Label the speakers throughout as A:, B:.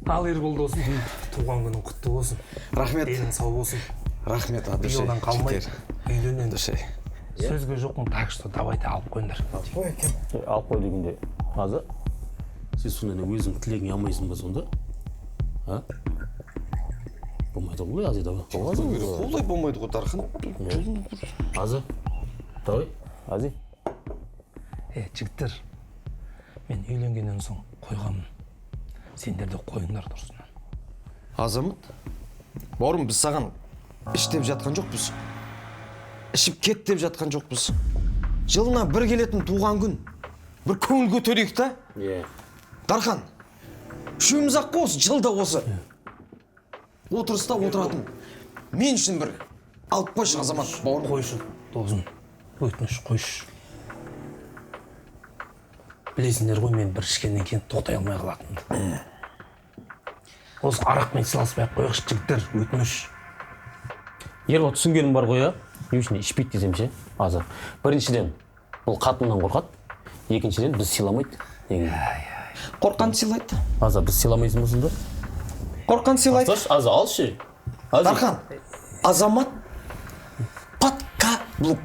A: Ал, Ербол досым, туған күнің құтты болсын.
B: Рахмет.
A: Денің сау болсын.
B: Рахмет, от души.
A: Биылдан қалмай
B: Жігіттер.
A: үйлен енді.
B: Души.
A: Сөзге жоқпын, так что давайте, алып қойыңдар.
C: Алып қой дегенде, Аза, сен сонда не, өзің тілегіңе алмайсың ба сонда? А, болмайды ғой, Аза, давай.
B: Олай болмайды ғой, Дархан.
C: Аза, давай, Ази.
A: Е, жігіттер, мен үйленгеннен соң қойғанмын, сендер де қойыңдар дұрысынан.
B: Азамат бауырым, біз саған іш деп жатқан жоқпыз, ішіп кет деп жатқан жоқпыз. Жылына бір келетін туған күн, бір көңіл көтерейік та.
C: Иә.
B: Дархан, үшеуміз ақ қой осы жылда осы отырыста отыратын. Мен үшін бір алып қойшы, Азамат бауырым.
A: Қойшы, досым, өтініш, қойшы. Білесіңдер ғой, мен бір ішкеннен кейін тоқтай алмай қалатынымды. Осы арақпен сыйласпай ақ қояйықшы, жігіттер, өтініш.
C: Ербол, түсінгенім бар ғой, иә, не үшін ішпейді десем ше, Аза. Біріншіден, бұл қатыннан қорқады, екіншіден, біз сыйламайды негізі.
B: Қорыққан сыйлайды.
C: Аза, біз сыйламайсың ба сонда?
B: Қорыққан сыйлайды.
C: Алсашы, Аза, алшы, Ази.
B: Дархан, азамат под каблук.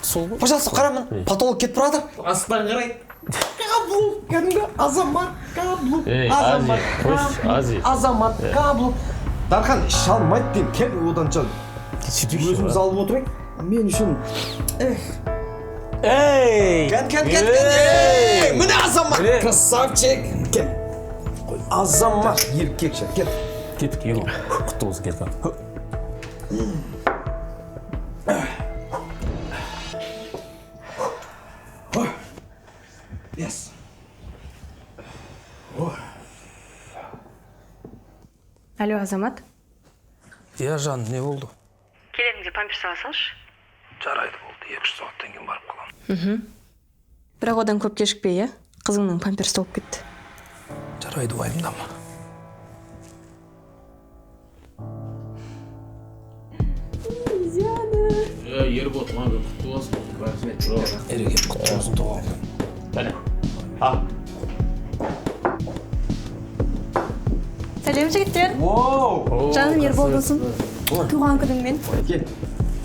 C: Сол ғой.
B: Пожалуйста, қара, міне, потолок кетіп бара жатыр, астынан қарайды. Каблук, кәдімгі азамат каблук.
C: Ей,
B: Азамат
C: Ази, қойшы,
B: каблук,
C: Ази.
B: Азамат каблук. Дархан іше алмайды деймін, кел, оданша
C: Сөйтейікші.
B: өзіміз алып отырайық мен үшін. Эх.
C: Ей.
B: Кән, кән, кән, кән, ей, міне, азамат красавчик, кел, азамат еркекше, кел.
C: Кеттік, Ербол, құтты болсын, кеттік.
B: Yes.
D: Алло, Азамат.
A: Иә, жан, не болды?
D: Келеріңде памперс ала салшы.
A: Жарайды, болды, 2-3 сағаттан кейін барып қаламын.
D: Бірақ одан көп кешікпе, иә? Қызыңның памперсі толып кетті.
A: Жарайды, уайымдама.
C: Ербол, туған күн құтты болсын. Рахмет.
A: Ереке, құтты болсын туған күн.
C: Кәне, а.
D: Сәлем, жігіттер. Жаным, Ербол досым, туған күніңмен.
B: Кел.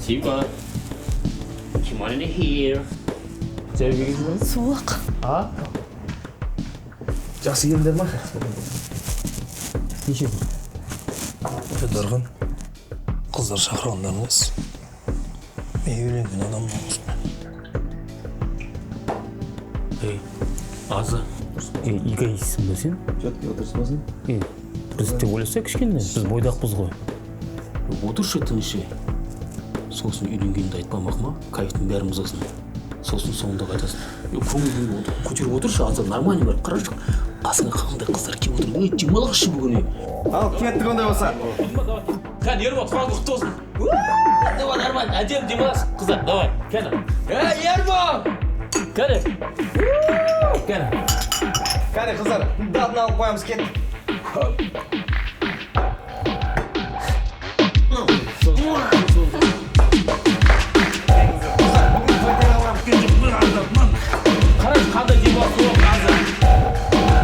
C: Типа, come on in here.
D: Суық.
B: Жақсы келдіңдер ма?
C: Неше?
A: Е, Дархан, қыздар шақырғандар емес, мен үйленген адаммын осымен.
C: Ей, Аза. Ей, эгоистсің ба сен?
B: Четкий отырыспасын.
C: Ей, біз те ойласақ кішкене, біз бойдақпыз ғой. Отыршы тыныш. Сосын үйленгеніңді айтпамақ ма? Кайфтың бәрін бұзасың. Сосын соңында қайтасың. Е, көңіл күйіңді көтеріп отыршы, Аза, нормально бір қарашы. Қасыңа қандай қыздар келіп отыр. Ей, демалайықшы бүгін. Ей.
B: Ал кеттік ондай болса.
C: Кәне, Ербол, туған күн құтты болсын. Давай, нормально, әдемі демаласың, қыздар, давай. Кәне. Ей, Ербол! Кәне. Кәне.
B: Кәне, қыздар, дадын алып қоямыз, кеттік.
C: Қарашы, қандай демалыс болады, Аза.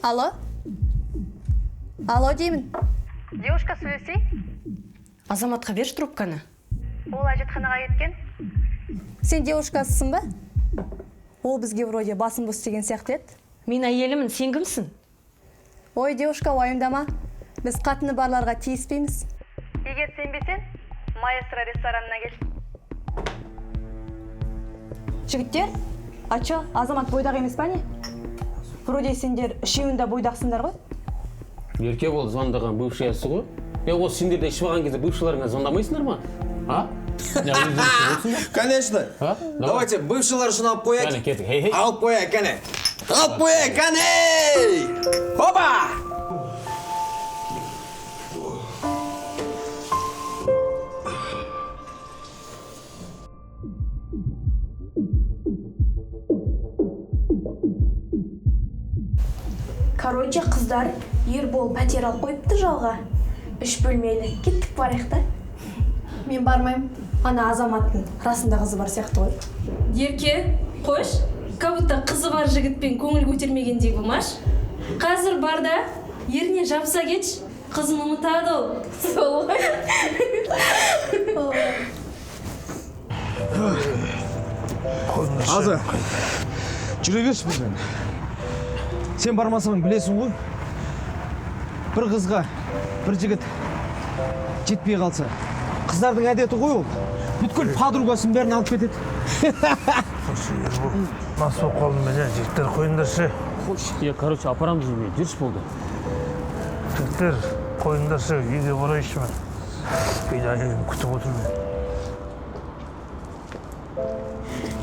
D: Алло? Алло деймін.
E: Девушка, сөйлесей.
F: Азаматқа берші трубканы.
E: Ол әжетханаға кеткен.
D: Сен девушкасысың ба? Ол бізге вроде басын бос деген сияқты еді.
F: Мен әйелімін, сен кімсің?
D: Ой, девушка, уайымдама. Біз қатыны барларға тиіспейміз.
E: Егер сенбесең, Маэстро ресторанына кел.
D: Жігіттер, а чё, Азамат бойдақ емес па не? Вроде сендер үшеуің де бойдақсыңдар ғой.
C: Ерке ол звондаған бывшаясы ғой. Е, осы сендер де ішіп алған кезде бывшийларыңа звондамайсыңдар ма? А?
B: Конечно.
C: А?
B: Давайте бывшийлар үшін алып қояйық.
C: Кәне, кеттік. Хей, хей.
B: Алып қояйық, кәне. Алып қояйық, кәне! Опа!
G: Короче, қыздар, Ербол пәтер алып қойыпты жалға. 3 бөлмелі. Кеттік барайық та.
D: Мен бармаймын. Ана Азаматтың расында қызы бар сияқты ғой.
F: Ерке, қош. Как будто қызы бар жігітпен көңіл көтермегендей болмаш. Қазір бар да, еріне жабыса кетші. Қызын ұмытады ол. Сол ғой.
B: Аза, жүре берші бізбен. Сен бармасаң білесің ғой. Бір қызға бір жігіт жетпей қалса, қыздардың әдеті ғой ол. Бүткіл подругасын бәрін алып кетеді.
A: Ербол, мас болып қалдым мен, жігіттер, қойыңдаршы.
C: Е, короче, апарамыз үйге, жүрші болды.
A: Жігіттер, қойыңдаршы, үйге барайыншы мен. Үйде әйелім күтіп отыр мені.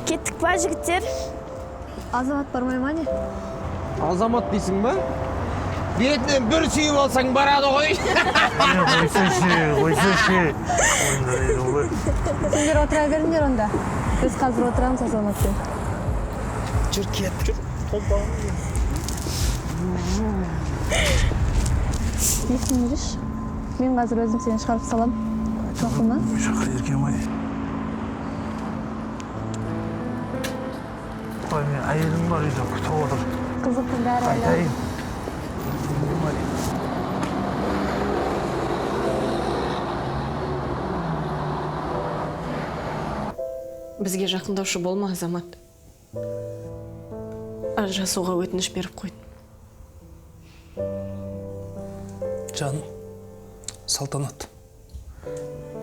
G: Кеттік па, жігіттер?
D: Азамат бармай ма не?
B: Азамат дейсің ба? Бетінен бір сүйіп алсаң барады ғой.
A: Қойсайшы, қойсайшы. Қойыңдар, Ербол.
D: Сендер отыра беріңдер онда. Біз қазір отырамыз Азаматпен.
B: Жүр, кеттік.
D: Есіңе жүрші. Мен қазір өзім сені шығарып салам. Мақұл ма?
A: Шақыр, еркем ай. Ой, мен әйелім бар үйде күтіп отыр.
D: Қызықтың бәрі әлі.
A: Қайтайын.
F: Бізге жақындаушы болма, Азамат. Ажырасуға өтініш беріп қойдым.
A: Жаным, Салтанат,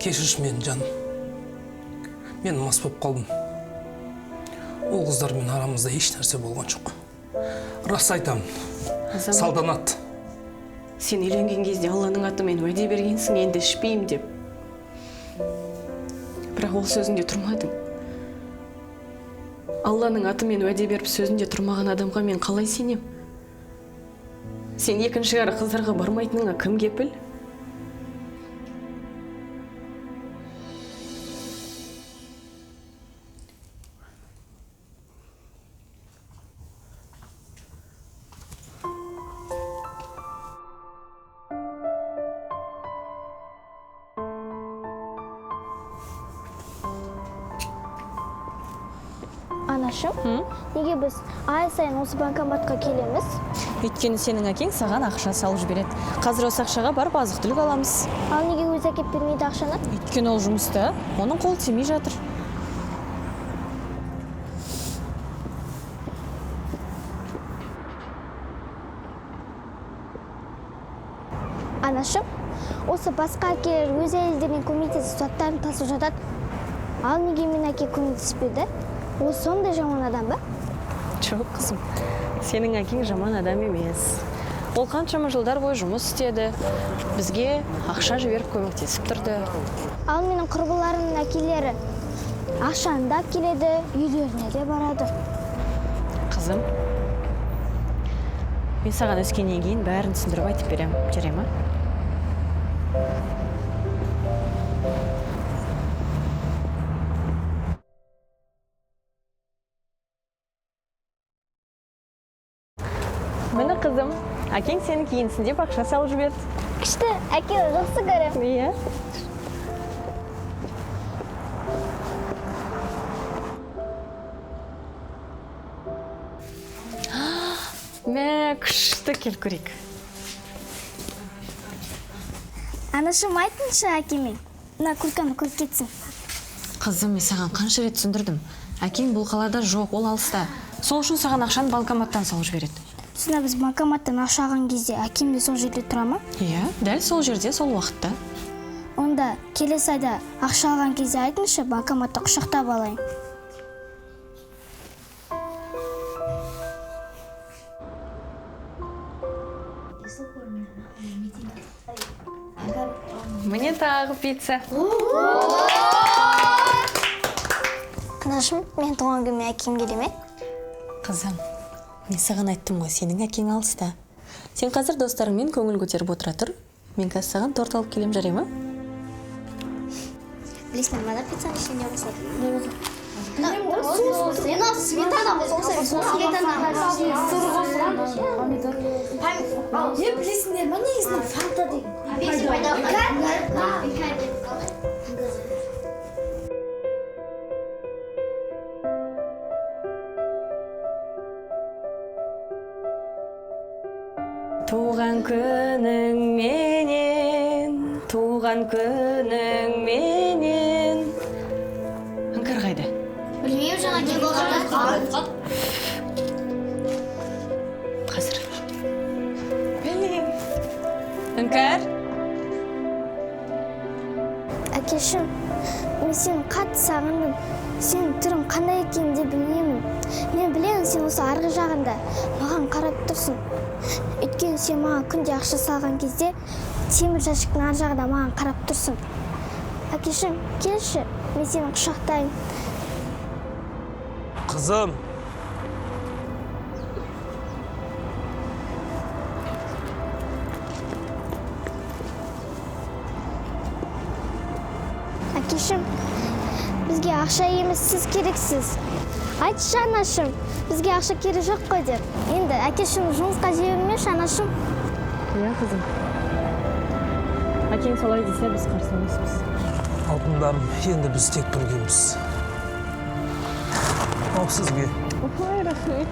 A: кешірші мені, жаным. Мен мас болып қалдым. Ол қыздармен арамызда еш нәрсе болған жоқ. Рас айтамын.
F: Азамат,
A: Салтанат.
F: Сен үйленген кезде Алланың атымен уәде бергенсің, енді ішпеймін деп. Бірақ ол сөзіңде тұрмадың. Алланың атымен уәде беріп сөзінде тұрмаған адамға мен қалай сенем? Сен екінші кәрі қыздарға бармайтыныңа кім кепіл?
G: Анашым, неге біз ай сайын осы банкоматқа келеміз?
F: Өйткені сенің әкең саған ақша салып жібереді. Қазір осы ақшаға барып азық-түлік аламыз.
G: Ал неге өзі әкеп бермейді ақшаны?
F: Өйткені ол жұмыста, оның қолы тимей жатыр.
G: Анашым, осы басқа әкелер өз әйелдеріне көмектесіп заттарын тасып жатады. Ал неге мен әке көмектеспеді? Ол сондай жаман адам ба?
F: Жоқ, қызым. Сенің әкең жаман адам емес. Ол қаншама жылдар бойы жұмыс істеді. Бізге ақша жіберіп көмектесіп тұрды.
G: Ал менің құрбыларымның әкелері ақшаны да келеді, үйлеріне де барады.
F: Қызым, мен саған өскеннен кейін бәрін түсіндіріп айтып беремін. Жарай ма? Міне, қызым, әкең сені киінсін деп ақша салып жіберді.
G: Күшті, әке жақсы көремін.
F: Иә.
H: Мә, күшті, келіп көрейік.
G: Анашым, айтыңызшы әкеме, мына куртканы көріп кетсін.
H: Қызым, мен саған қанша рет түсіндірдім. Әкең бұл қалада жоқ, ол алыста. Сол үшін саған ақшаны банкоматтан салып жібереді.
G: Сонда біз банкоматтан ақша алған кезде әкем де сол жерде тұра ма?
H: Иә, дәл сол жерде, сол уақытта.
G: Онда келесі айда ақша алған кезде айтыңызшы, банкоматта құшақтап алайын.
H: Міне тағы пицца.
G: Анашым, мен туған күніме әкем келе ме?
H: Қызым, мен саған айттым ғой, сенің әкең алыста. Сен қазір достарыңмен көңіл көтеріп отыра тұр. Мен қазір саған торт алып келем, жарай ма?
G: Білесіңдер ма, пиццаның ішіне не қосылады? Сметана қосылса, сметана. Сыр қосылған. Не білесіңдер ма, негізінен фанта деген.
H: Туған күнің менен, туған күнің менен. Іңкәр қайда?
G: Білмеймін, жаңа келіп қалған.
H: Қазір. Білмеймін. Іңкәр?
G: Әкешім, мен сені қатты сағындым. Сенің түрің қандай екенін де білмеймін. Мен білемін, сен осы арғы жағында маған қарап тұрсың. Өйткені сен маған күнде ақша салған кезде темір жәшіктің ар жағында маған қарап тұрсың. Әкешім, келші, мен сені құшақтайын.
A: Қызым.
G: Әкешім, бізге ақша емес, сіз керексіз. Айтшы, анашым, бізге ақша керек жоқ қой деп. Енді әкешім жұмысқа жібермеші, анашым.
H: Иә, қызым. Әкең солай десе, біз қарсы емеспіз.
A: Алтындарым, енді біз тек біргеміз. Ал сізге.
H: Ой, рахмет.